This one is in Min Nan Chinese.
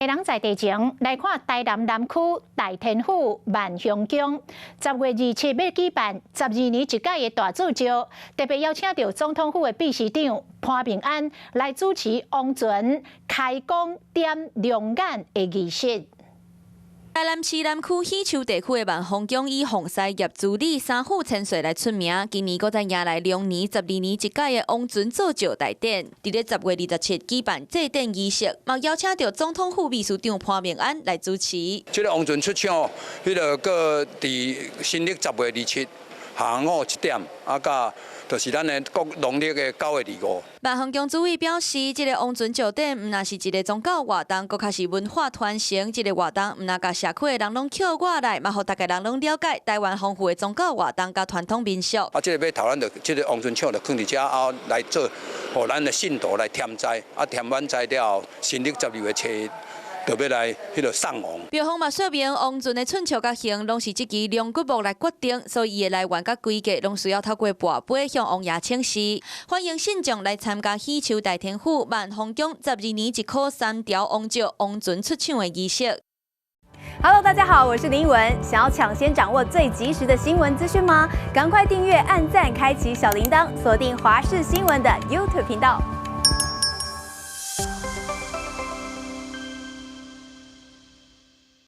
人在地前來看台南南區大天府萬雄宮，10月27欲舉辦12年一屆的大祝醮，特別邀請著總統府的秘書長潘孟安來主持王船開光點龍眼的儀式。台南市南區喜樹地區的萬豐宮以奉師葉主禮三府千歲來出名，今年閣再迎來龍年12年一屆的王船做醮大典，佇咧10月27舉辦祭典儀式，嘛邀請著總統府秘書長潘孟安來主持。這个王船出場，彼个閣佇新曆10月27下午1點，啊，佮就是咱的國農曆的9月25。萬豐宮主委表示，這个王船醮典毋但是一个宗教活動，閣較是文化傳承。這个活動毋但共社區的人攏抾倚來，嘛予逐家人攏了解台灣豐富的宗教活動佮傳統民俗。啊，這个碼頭咱就這个王船抾就囥佇遮，啊來做，予咱的信徒來添齋，啊添滿齋了後，新曆12月初一就欲來彼个送王。廟方嘛說明，王船的寸尺佮形攏是這支龍骨木來決定，所以伊的來源佮規格攏需要透過跋杯向王爺請示。歡迎信眾來參加喜樹大天府萬豐宮12年一考三條王醮王船出場的儀式。 Hello，大家好，我是林文。想要搶先掌握最及時的新聞資訊嗎？趕快訂閱、按讚、開啟小鈴鐺，鎖定華視新聞的 YouTube 頻道。